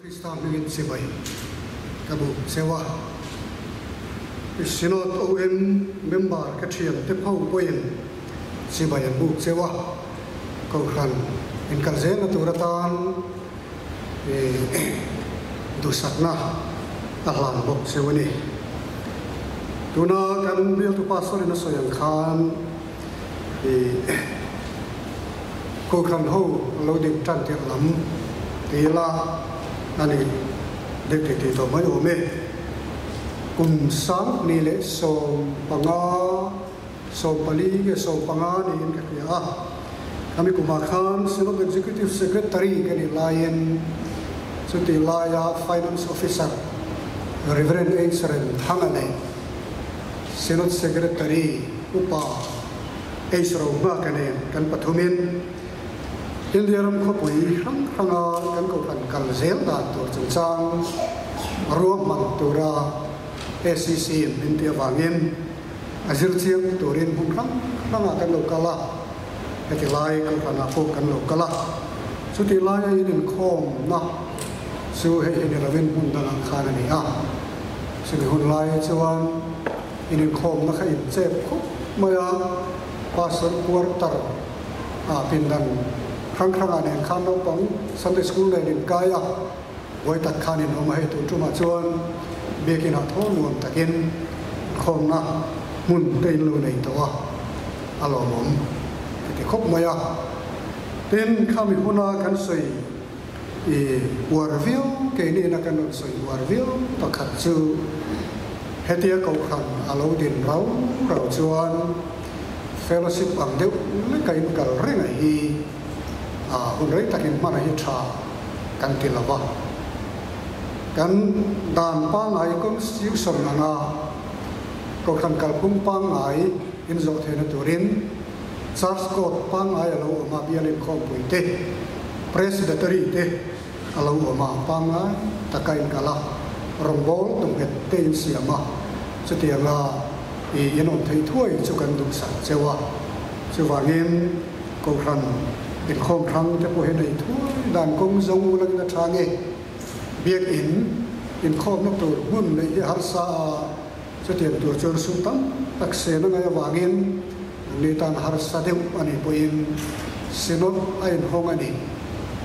Krista hmingin chibai ka buk cheu a, Synod OM member ka thiante pho pawhin chibai an buk cheu a, Kohhran inkal zelna tur atan duhsakna a hlan bawk cheu a ni. Tuna kan bialtu pastor in a sawi ang khan Kohhran ho lo din tan tirh lam ti ila a ni deuh tih tih tawh mai awm e. Kum 2015, 14 nge 15 niin ka hria a. Khami kumah khan Synod Executive Secretary ka nih laiin chutih laia Finance Officer Reverend H. Remthanga leh Synod Secretary Upa H. Rohmaka nen kan pathumin India ram khawpui hrang hranga kan kohhran kal zel dan tur chungchang ruahman tura SEC in min tih avangin a zir chiang turin hmun hrang hrangah kan lo kal a, heti lai kohhranah pawh kan lo kal a. Chutih laia in inkhawmna chu hei hi ni lovin hmun dangah khan a ni a. Chumi hun lai chuan in inkhawmna kha in chep khawp mai a, Pastor quarter ah pindan hrang hrangah nen khan naupang Sunday School nen in kai a, Vawi tak khan in awm a, hei tun tumah chuan biakin ah thaw nuam takin inkhawmna hmun te in lo nei tawh a, a lawmawm ka ti khawp mai a. Tin, khami huna kan sawi i uar viau, keini ina kan rawn sawi uar viau pakhat chu hetia Kohhran a lo din rau rau chuan fellowship ang deuh leka in kal reng a hi a hun rei takin hman a hi tha kan ti lo va. Kan dan pangngai constitution anga Kohhran kalphung pangngai in zawh theihna turin Church Code pangngai a lo awm a, bial inkhawmpui te, Presbytery te a lo awm a, pangngai taka in kal a, rawngbawl tumnghet te in siam a, chutianga i in awm theih thuai chu kan duhsak cheu a. Chuvangin Kohhran inkhawm hrang te pawh hi nei thuai dan kawng zawng ulangin a tha nge? Biakinn inkhawmna tur hmun neih hi harsa a, chutiang tur chuan sum tam tak sen a ngaih avangin ni tan harsa deuh a nih pawhin Synod a inhawng a ni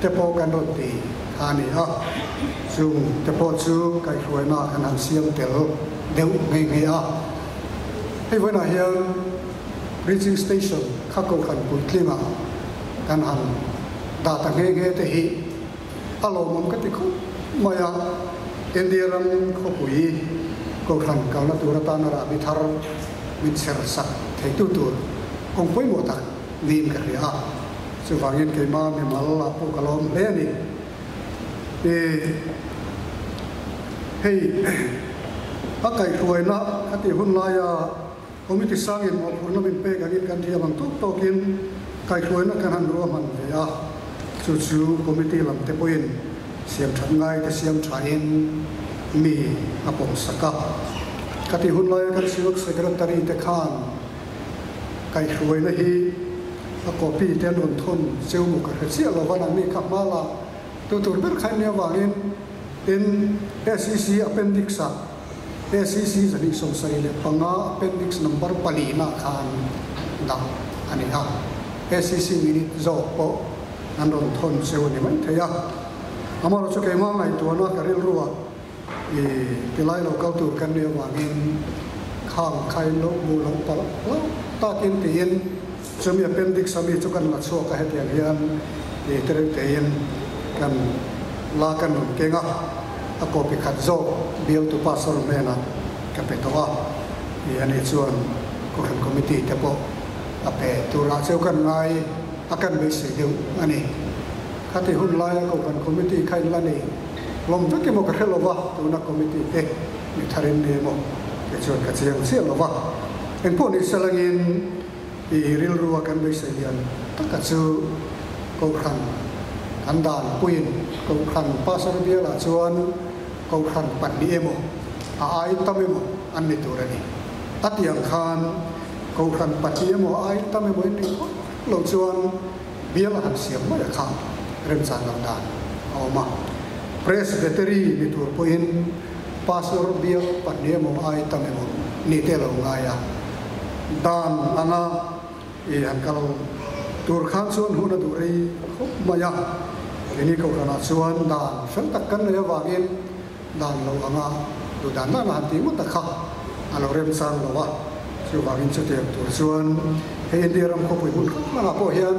te pawh kan rawn ti kha a ni a, chung te pawh chu kaihhruaina kan han siam tel deuh nghe nghe a. Hei vawiinah hian Preaching Station kha Kohhran puitlingah kan han dah ta nghe nghe te hi a lawmawm ka ti khawp mai a, India ram khawpui Kohhran kalna tur atana rahbi thar min chher sak theitu tur kawng pawimawh tak niin ka hria a, chuvangin keimah mimal ah pawh ka lawm hle a ni. Hei a kaihhruaina ka tih hun laia Committee sangin mawhphurhna min pek angin kan thiam ang tawk tawkin kaihhruaina kan han ruahman ve a, chu chu committee lam te pawhin siam that ngai te siam thain mi a pawm sak a. Ka tih hun laia kan Synod Secretary te khan kaihhruaina hi a copy te an rawn thawn cheu maw ka hre chiah lo va, nangni kha hma la tu tur ber kha in nia vangin tin SEC appendix ah SEC 275 Appendix Number palina khan dah a ni a, SEC minute zawk pawh an rawn thawn cheu a ni mai thei a. Amaherawhchu chu keimah ngaihtuahna ka rilruah i tilai lo kal tur kan nih avangin khang kha in lo hmuh loh palh hlauh takin tiin chumi appendix ami chu kan la chhuak a, hetiang hian i tereuh tein kan la kan rawn keng a. A copy khat zawk bialtu pastor hnenah ka pe tawh a, i ani chuan Kohhran Committee te pawh a pe turah cheu kan ngai a kan beisei deuh a ni. Khati hun laia Kohhran Committee kha in la nei hlawm vek emaw ka hre lo va, tuna Committee te mi thar in ni emaw te chuan ka chiang chiah lo va. Engpawh ni selangin I rilrua kan beisei lian taka chu Kohhran kan dan puiin Kohhran Pastor bialah chuan Kohhran pahnih emaw a ai tam emaw an ni tur a ni. A tih ang khan Kohhran pahnih emaw a ai tam emaw in nih phawt lo chuan bial a han siam mai a kha remchan lo dan a awm a. Presbytery ni tur pawhin Pastor bial pahnih emaw ai tam emaw nih te a lo ngai a, dan anga i han kal tur khan chuan hun a duh rei khawp mai a, keini kohhranah chuan dan fel tak kan nei avangin dan lo anga duh dan dan a han tih ngawt a kha a lo remchang lo a, chuvangin chutiang tur chuan hei India ram khawpui hmun hrang hrangah pawh hian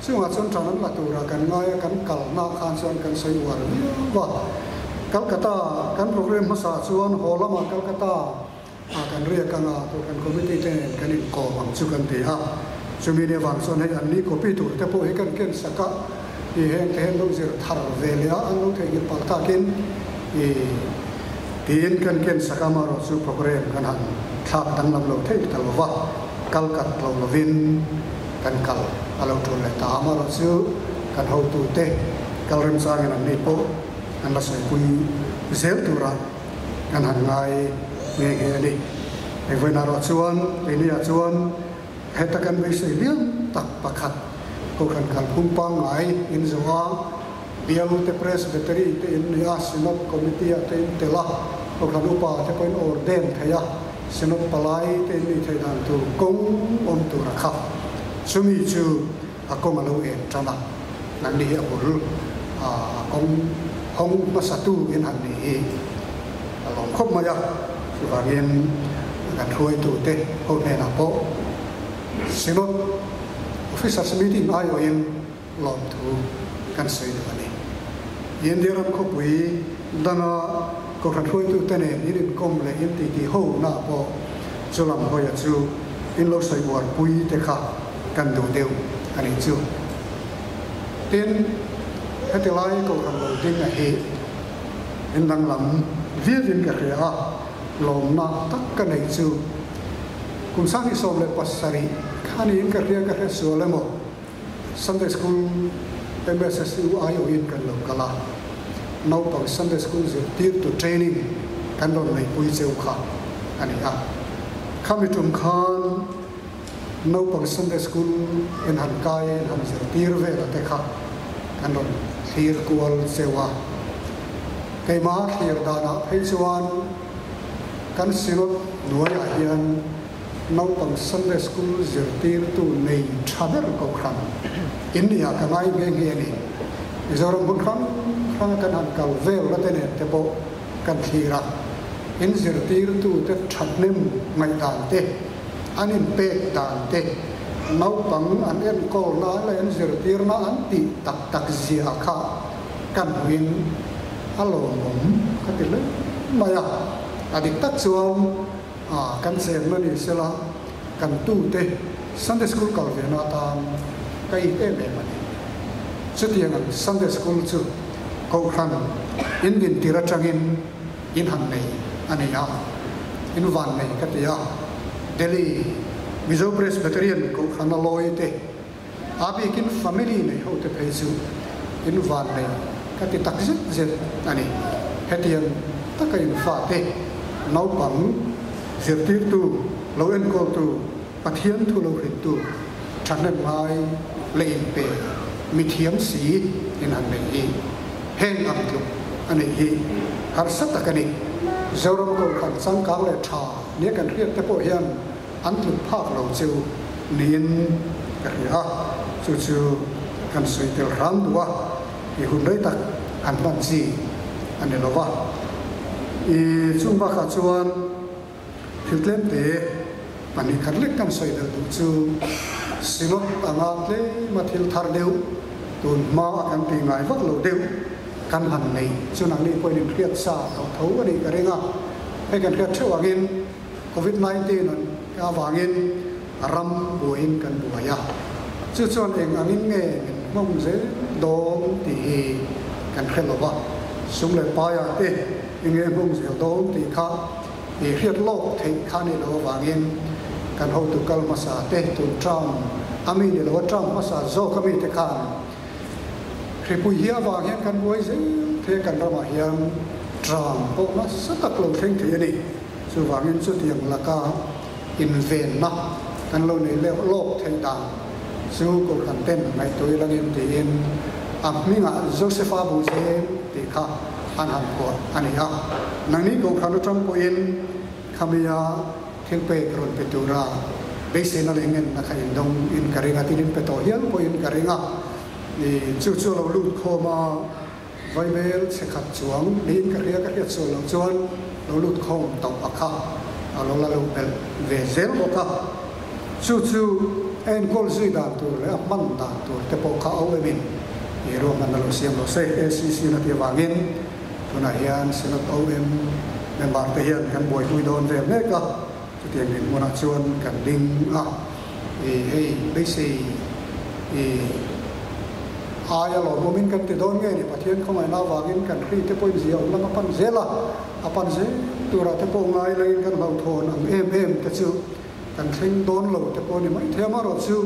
Chungah chuan tan an la tura kan ngai a, kan kalna khan chuan kan sawi uar viau a. Calcutta kan programme hmasa chuan haw lamah Calcutta ah kan riak ang a, Kohhran Committee te nen kan inkawm ang chu kan ti a. Chumi ni avang chuan hei an ni copy tur te pawh hi kan ken sak a, i heng te hian lo zir thar ve leh a, an lo theihnghilh palh takin i tiin kan ken sak a, amaherawhchu programme kan han thlak danglam lo thei ta lo va, Calcutta lo lovin kan kal a lo tul leh ta a, amaherawhchu kan hotute kal remchangin an ni pawh an la sawipui zel tura kan han ngai nghe nghe a ni. Engvawiinah erawh chuan keiniah chuan heta kan beisei lian tak pakhat Kohhran kalphung pangngai in zawh a, Bialte Presbytery te in ni a, Synod Committee ah te in tel a, Kohhran Upa te pawhin ordain thei a, Synod palai te in nih theih dan tur kawng awm tur a kha. Chumi chu a kawng a lo en tan a, nangni hi a bul a kawng hawng hmasatu in han nih hi a lawm khawp mai a, chuvangin kan hruaitute ho hnenah pawh Synod Officers Meeting aiawhin lawmthu kan sawi duh a ni. India ram khawpui danga Kohhran hruaitute nen in inkawm leh in titi ho na pawh chu lam hawia chu in lo sawi uarpui te kha kan duh deuh a nih chu. Tin, heti lai Kohhran lo ding a hi in danglam viauin ka hria a, lawmna tak ka neih chu kum 2017 kha niin ka hria ka hre sual emaw? Sunday School MSSU aiawhin kan lo kal a, naupang Sunday School zirtirtu training kan rawn neihpui cheu kha a ni a. Khami tum khan naupang Sunday School en han kai en han zirtir vel a te kha kan rawn thlir kual cheu a. Keimah thlir danah phei chuan kan Synod hnuaiah hian Naupang Sunday School zirtirtu nei tha ber Kohhran in nia ka ngai nghe nghe a ni. Mizoram hmun hrang hranga kan han kal vel la te nen te pawh kan thlir a, in zirtirtu te thahnem ngaihdan te, an inpek dan te, naupang an enkawlna leh an zirtirna an tih tak tak zia kha kan hmuin a lawmawm ka ti hle mai a. A dik tak chuan A, kan chenna ni sela kan tute Sunday School kal ve na atan ka it em em a ni. Chutiang ang Sunday School chu Kohhran in dintir atangin in han nei a ni a, in van nei ka ti a. Delhi Mizo Presbyterian Kohhrana lawi te a bikin family nei ho te phei chu in van nei ka ti tak zet zet a ni. Hetiang taka in fate naupang zirtirtu lo enkawltu Pathian thu lo hriltu thahnem ngai leh inpe mithiam si in han nei hi heng ang tluk a neih hi harsa tak a ni. Zoram Kohhran changkang leh tha nia kan hriat te pawh hian an tluk phak lo chu niin ka hria a, chu chu kan sawi tel hram duh a, i hun rei tak han hman chi a ni lo va. I chung bakah chuan thil tlem te pahnih khat lek kan sawi belh duh chu Synod anga tlema thil thar deuh tun hma a kan tih ngai vak lo deuh kan han nei chu nangni pawhin inhriat sa tawh tho a nih ka ring a, hei kan hriat theuh angin Covid 19 an avangin ram buaiin kan buai a, chu chuan eng angin nge min nghawng zel dawn tih hi kan hre lo va, sum leh paiah te eng nge nghawng zel dawn tih kha i hriat lawk theih kha a nih loh avangin kan hotu kal hmasa te tun term a mi ni lo a term hmasa zawk a mi te khan Hripui hi avang hian kan buai zel thei a, kan ramah hian term pawh nasa tak lo thleng thei a ni. Chuvangin chutiang laka invenna kan lo nei leh lawk theih dan chu Kohhran ten ngaihtuah ila ngem tiin a hmingah Josepha Buhzem tih kha an han phuah a ni a. Nangni Kohhran atang pawhin khamia thil pek rawn pe tura beiseina leh ngenna kha indawng in ka ring a, tin in pe tawh hial pawhin ka ring a. Chu chu a lo lut khawm a, Vaibel chhe khat chuang niin ka hria, ka hriat sual loh chuan lo lut khawm tawh a kha a lo la lo belh ve zel bawk a. Chu chu a enkawl zui dan tur leh a hman dan tur te pawh kha OM in i ruahmanna lo siam lo se. ACC na tih avangin tunah hian Synod OM member te hian kan buaipui dawn vel mek a, chutiang dinhmunah chuan kan ding a. I hei beisei i aia lawmawmin kan ti dawn nge ni? Pathian khawngaihna avangin kan hri te pawhin zia awm lam a pan zel a, a pan zel turah te pawh ngai langin kan hlauhthawn ang em em te chu kan thleng dawn lo te pawh a ni mai thei a, amaherawh chu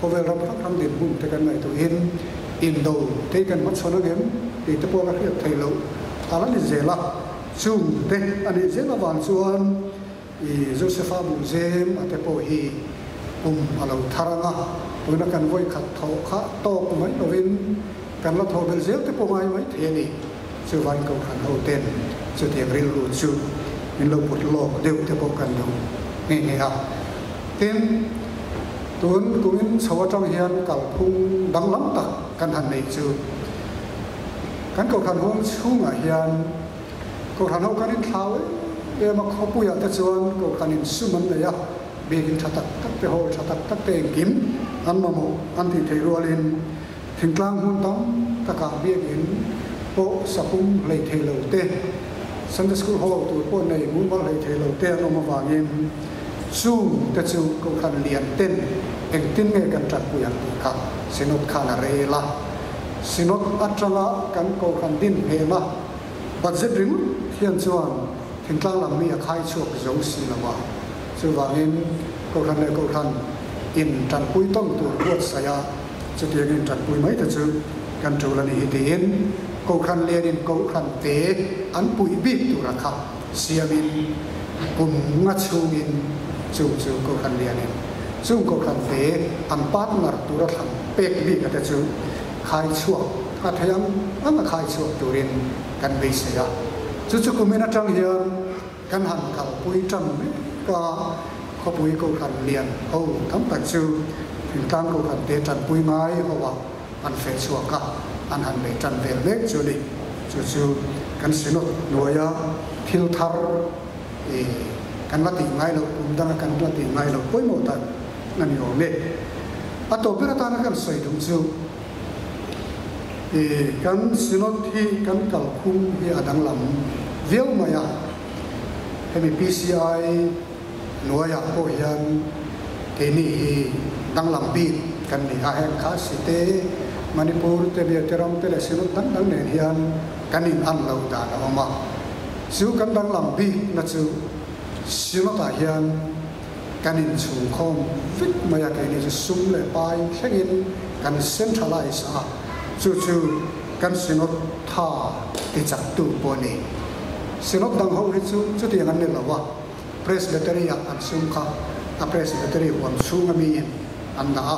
khawvel ram hrang hrang dinhmun te kan ngaihtuahin indo te kan hmachhawn angem tih te pawh la hriat theih loh a la ni zel a, chung te a nih zel avang chuan I Josepha Buhzem a te pawh hi kum a lo thar ang a, tuna kan vawi khat thawh kha tawk mai lovin kan la thawh belh zel te pawh ngai mai thei a ni. Chuvain Kohhran ho ten chutiang rilru chu min lo put lawk deuh te pawh kan duh nghe nghe a. Tin, tun kumin chho atang hian kalphung danglam tak kan han neih chu kan Kohhran huang chhungah hian Kohhran ho kan inthlau em em a, khawpuiah te chuan Kohhran in sum an nei a, biakin tha tak tak te, hall tha tak tak te engkim an mamawh an tih theih rualin thingtlang hmun tam takah biakin pawh sapum hlei thei lo te, Sunday School hall tur pawh nei mumal hlei thei lo te an awm avangin chung te chu Kohhran lian ten engtin nge kan tanpui ang tih kha Synod khan a rel a, Synod atanga kan Kohhran din hmela Budget ringawt hian chuan thingtlang lam mi a khai chhuak zo si lo a, chuvangin Kohhran leh Kohhran in tanpui tawn tur buatsaih a, chutiang in tanpui mai te chu kan tul a ni hi tiin Kohhran lian in Kohhran te an puih bik tura kha siamin kum nga chhungin chung chu Kohhran lian in chung Kohhran te an partner tura thlan pek bik a te chu khai chhuak a thei ang ang a khai chhuak turin kan beisei a. Chu chu kumin atang hian kan han kalpui tan mek a, khawpui Kohhran lian ho tam tak chu thingtlang Kohhran te tanpui ngai ho a an feh chhuak a, an han bei tan vel mek chu a ni. Chu chu kan Synod hnuaia thil thar i kan la tih ngai loh, kum danga kan la tih ngai loh pawimawh tak a ni awm e. A tawp ber atana kan sawi duh chu i kan Synod hi kan kalphung hi a danglam viau mai a, hemi PCI hnuaiah pawh hian keini hi danglam bik kan ni a, heng kha Site, Manipur te Biate ram te leh Synod dang dang nen hian kan in an loh dan a awm a, chu kan danglam bik na chu Synod ah hian Kan inchhungkhawm vek mai a, keini chu sum leh pai thlengin kan centralize a, chu chu kan Synod tha tichaktu pawh a ni. Synod dang ho hi chu chutiang an ni lo a, Presbytery ah an sum kha a Presbytery huam chhunga miin an dah a,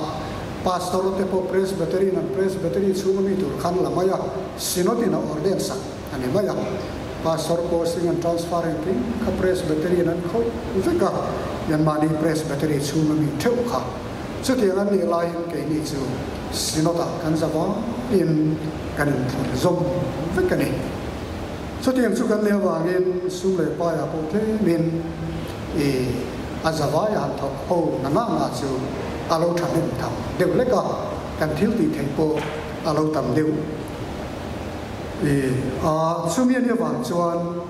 Pastor te pawh Presbytery in an Presbytery chhunga mi tur khan la mai a, Synod in a ordain sak a ni mai a. Pastor posting an transfer engkim kha Presbyterian an khawih vek a, Myanmar-ni Presbytery chhunga mi theuh kha. Chutiang an nih laiin keini chu Synod-ah kan za vaiin kan inthlawr zawm vek a ni. Chutiang chu kan nih avangin sum leh paiah pawh tlemin i a za vaia han thawk ho na na na chu a lo thahnem tham deuh lek a, kan thil tih theih pawh a lo tam deuh. I a, chumi a nih avang chuan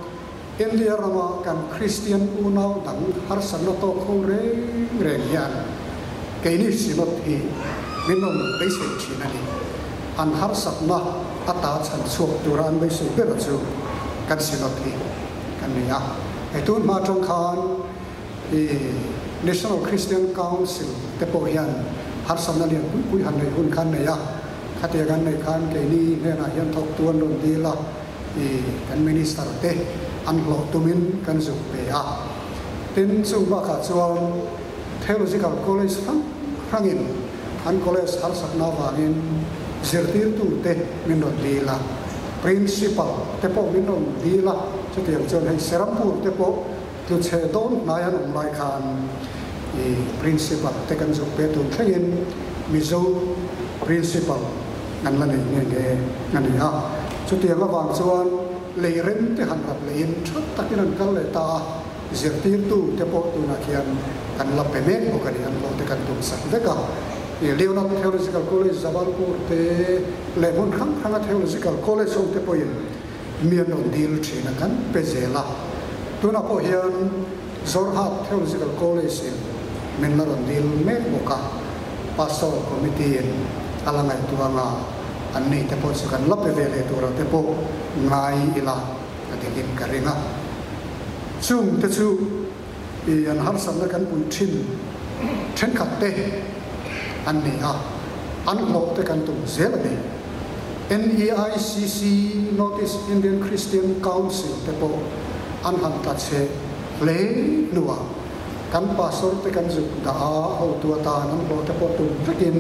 India rama kan Kristian unau dang harsatna tawk ho reng reng hian keini Synod hi min rawn beisei thin a ni. An harsatna ata chhan chhuak tura an beisei ber chu kan Synod hi kan ni a. Hei tun hma atang khan i National Christian Council te pawh hian harsatna lian pui pui han neih hun khan nei a. Khatia kan neih khan keini hnenah hian thawktu an rawn dil a, i kan Minister te an hlawh tumin kan zuk ve a. Tin, chung bakah chuan Theological College hrang hrangin an college harsatna avangin zirtirtu te min rawn dil a. Principal te pawh min rawn dil a, chutiang chuan hei Serampur te pawh tlu chhe dawn hnai an awm lai khan i Principal te kan zuk pe tur thlengin Mizo Principal an la nei nghe nghe a ni a. Chutiang avang chuan lei rem te han rap lehin tha takin an kal leh ta a, zirtirtu te pawh tunah khian kan la pe mek bawk a ni, an hlawh te kan tum sak vek a. Leonard Theological College Jabalpur te leh hmun hrang hranga Theological College ho te pawhin mi an rawn dil thin a, kan pe zel a. Tunah pawh hian Jorhat Theological College in min la rawn dil mek bawk a, Pastoral Committee in a la ngaihtuah anga an nei te pawh chu kan la pe ve leh tura te pawh ngai ila a dik in ka ring a. Chung te chu i an harsatna kan pui thin thenkhat te an ni a, an hlawh te kan tum zel a ni. NEICC, North East Indian Christian Council, te pawh an han tla chhe hle hnuah kan pastor te kan zuk dah a, hotu atan an hlawh te pawh tum vekin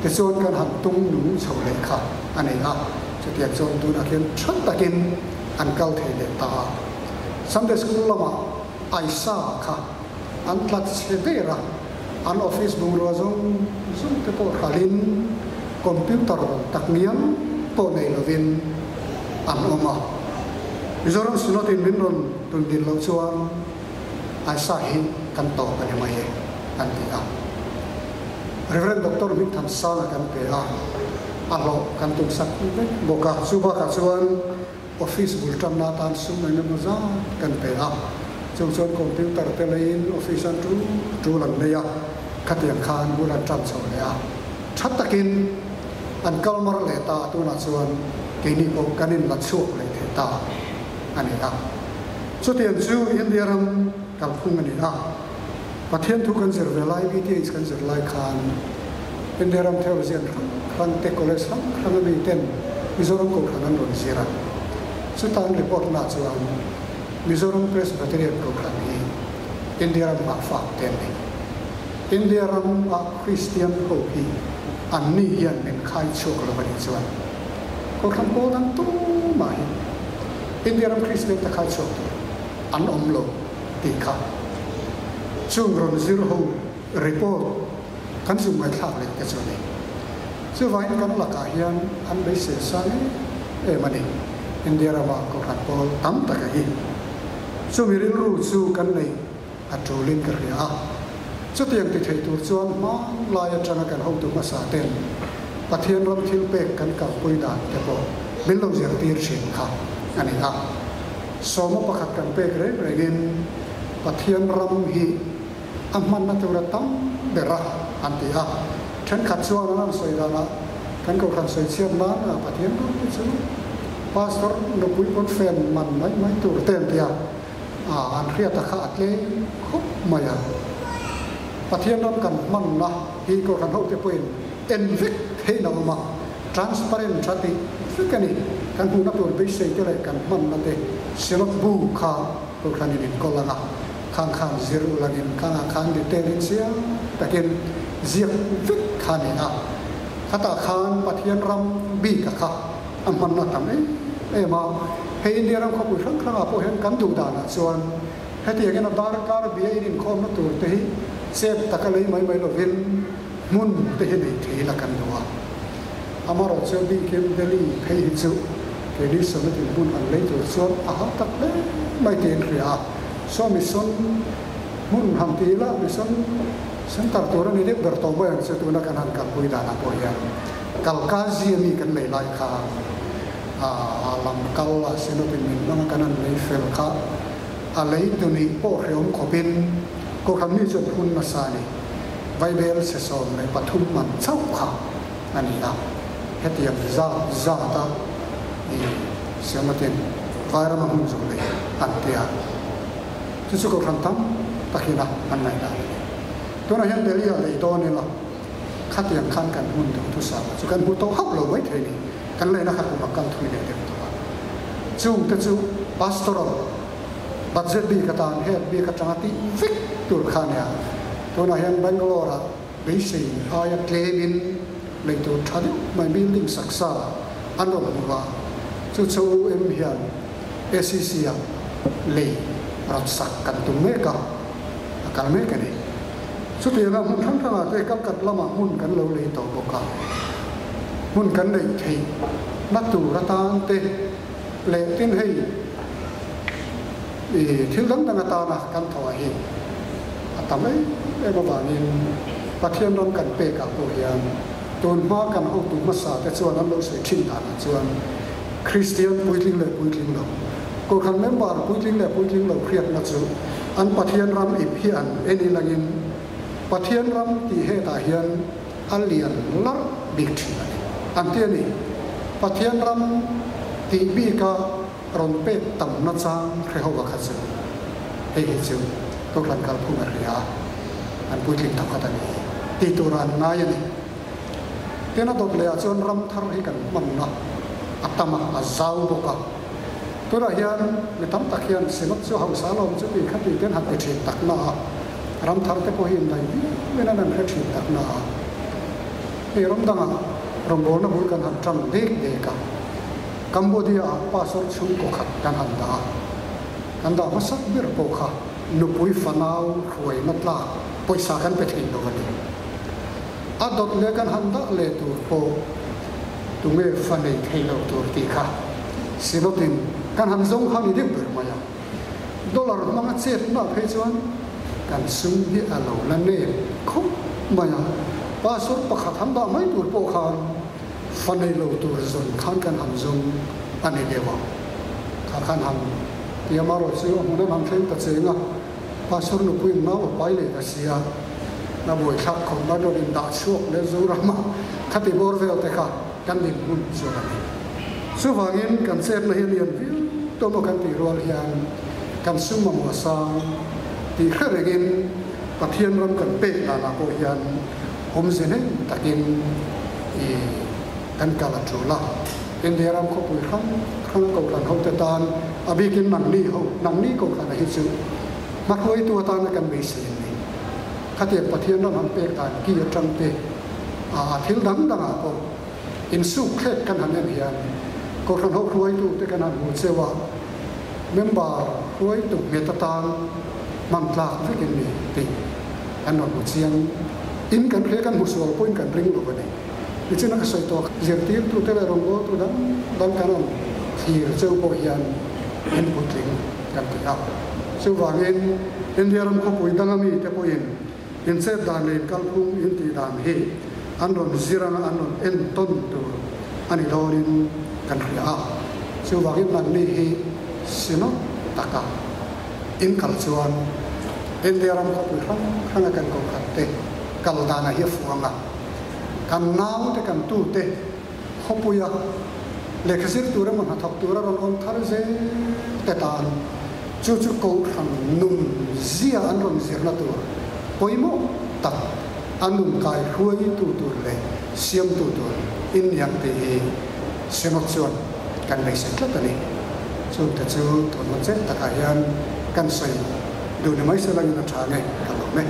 tichuan kan han tung nung chho leh kha a ni a, chutiang chuan tunah khian tha takin an kal thei leh ta a. Sunday School lamah Aisa kha an tla chhe der a, an office bungrua zawng zawng te pawh hralhin computer tak ngial pawh nei lovin an awm a. Mizoram Synod in min rawn tun din loh chuan Aisa hi kan tawp a ni mai e an ti a. Rev. Doctor Hmingthansanga kan pe a, a hlawh kan tumsak vek bawk a. Chu bakah chuan Office bul tanna atan sum eng emaw zat kan pe a, chung chuan computer te leiin office an tul tul an nei a, khatiang khan bul an tan chho leh a, tha takin an kal mar leh ta a, tunah chuan keini pawh kan inla chhuak leh thei ta a ni a. Chutiang chu India ram kalphung a ni a, Pathian thu kan zir ve lai, BTH kan zir lai khan India ram theology an hrang hrang te, college hrang hrang a mi ten Mizoram Kohhran an rawn zir a. Chuta an report na chuan Mizoram Presbyterian Kohhran hi India ram ah fak te an ni. India ram ah Kristian ho hi an ni hian min khai chhuak lo a nih chuan Kohhran pawl dang tumah hi India ram Kristian te khai chhuak tur an awm lo. tih kha chung rawn zir ho report kan zung ngaihthlak leh te chu a ni. Chuvangin kan lakah hian an beisei sang em em a ni. India rama Kohhran pawl tam taka hi chumi rilru chu kan nei a tulin ka hria a. Chutiang ti thei tur chuan hmanlai atanga kan hotu hmasa ten Pathian ram thil pek kan kalpui dan te pawh min lo zirtir thin kha a ni a. Sawma pakhat kan pek reng rengin Pathian ram hi a hmanna tura tam ber a an ti a. Thenkhat chuan an han sawi danah kan kohhran sawi chhiat nan a Pathian ram hi chu Pastor nupui pawn fen man mai mai tur te an ti a, an hriata kha a tlem khawp mai a. Pathian ram kan hmanna hi kohhran hote pawhin en vek theihna awm a, transparent tha tih vek a ni. Kan hmuhna tur beisei te leh kan hmanna te Synod bu kha Kohhranin in kawl ang a, khang khan zir ulangin khangah khan detail in chiang takin ziak vek kha a ni a. Khatah khan Pathian ram bik a kha a hmanna tam em em a. Hei India ram khawpui hrang hrangah pawh hian kan duh danah chuan hetiangin a darkar bia in inkhawmna tur te hi chep taka lei mai mai lovin hmun te hi nei thei ila kan duh a. Amaherawh chu bikin Delhi phei hi chu keini Soviet hmun han lei tur chuan a hau tak hle mai tiin hria a. Saw mission hmun han ti ila mission center tur a ni deuh ber tawh mai ang chu tuna kan han kalpui danah pawh hian Kalkazi ami kan lei lai kha a lam kal a Synod in min hmang a kan han lei fel kha a lei tu nih pawh hreawm khawpin Kohhran mi chuan hun nasa a ni. Vaibel chhe 13 man chauh kha a ni a, hetiang zat zata i Siamatin Vairama hmun zawh leh an ti a, chu chu Kohhran tam takin a an ngaihdan a ni. Tunah hian Delhi ah lei dawn ila, khatiang khan kan hmun duh thusam chu kan hmu tawh hauh lo mai thei ni, kan leina kha kum a kal thui leh deuh tawh a. Chungte chu Pastoral Budget bik atan head bik atanga tih vek tur kha nia. Tunah hian Bangalore ah beisei aia tlemin lei tur tha deuh mai building sak sa an rawn hmu a. Chu chu OM hian ACC ah lei rawt sak kan tum mek a, a kal mek a ni. Chutianga hmun hrang hrangah te Kalkat lamah hmun kan lo lei tawh bawk a, hmun kan neih theih na tur atan te leh tin hei i thil dang dang atana kan thawh hi a tam em em avangin Pathian ram kan pekah pawh hian tun hma kan hotu hmasa te chuan an lo sawi thin danah chuan Kristian puitling leh puitling lo, Kohhran member puitling leh puitling lo hriatna chu an Pathian ram ip hi an en ilangin Pathian ram tih hetah hian a lian larh bik thin a ni. An ti a ni, Pathian ram tih bika rawn pek tamna chang hrehawva kha chu hei hi chu Kohhran kalphung a hria a, an puitling thawkhat a ni tih tura an ngai a ni. Tin a dawt lehah chuan ram thar hi kan hmanna a tam a, a zau bawk a. Tunah hian mi tam tak hian Synod chu hausa lawm chu tih kha tih te an han ti thin tak na a, ram thar te pawh hi indaih viau in an han hre thin tak na a. Hei ram dangah rawngbawlna bul kan han tan dek dek a, Cambodia ah pastor chhungkaw khat kan han dah a, kan dah hmasak ber pawh kha nupui fanau hruaina tlak pawisa kan pe thei lo a ni. A dawt leh kan han dah leh tur pawh tunge fa nei thei lo tur tih kha Synod-in kan han zawng kha ni deuh ber mai a. Dollar hmanga chetna phei chuan kan sum hi a lo la nep khawp mai a. Pastor pakhat han dah mai tur pawh khan fa nei lo tur zawn khan kan han zawng a ni deuh a. Kha khan han ti amarawh chu a hmun an han thleng ta cheng a. Pastor nupuiin nau a pai leh ta sia, na buaithlak khawp mai rawn indah chhuak leh Zorama khati bawr vel te kha kan din hmun chuan a ni. Chuvangin kan chetna hi a lian viau tawh maw kan tih rual hian kan sum mamawh a sang tih hre rengin Pathian ram kan pek danah pawh hian awmze hnem takin i kan kal a tul a. India ram khawpui hrang hrang kohhran hote tan a bikin nangni ho, nangni kohhrana hi chu hmahruaitu atana kan beisei an ni. Khatiang Pathian ram han pek dan ki atang te a thil dang dangah pawh insuk thlek kan han en hian kohhran ho hruaitu te kan han hmu cheu a, member hruaitu nghet atan hman tlak vekin ni tih kan rawn hmu chiang in kan hria kan hmu sual pawhin kan ring lo a ni. Nichina ka sawi tawh zirtirtute leh rawngbawltu dang dang kan rawn thlir cheu pawh hian in putling kan ti a. Chuvangin India ram khawpui danga mite pawhin inchet dan leh inkalphung intih dan hi an rawn zir anga an rawn entawn tur a ni dawnin kan hria a. Chuvangin nangni hi Synod taka inkal chuan India ram khawpui hrang hranga kan kohhran te kal danah hi a fuh ang a. Kan naute kan tute khawpuia lehkha zir tur emaw hnathawk tura rawn awm thar zel te tan chu chu kohhran nun zia an rawn zirna tur pawimawh tak a nun kai hruaitu tur leh siamtu tur inniang tih hi Synod chuan kan beisei tlat a ni. Chungte chu tun hun chet takah hian kan sawi duh ni mai se langin a tha nge ka lawm e.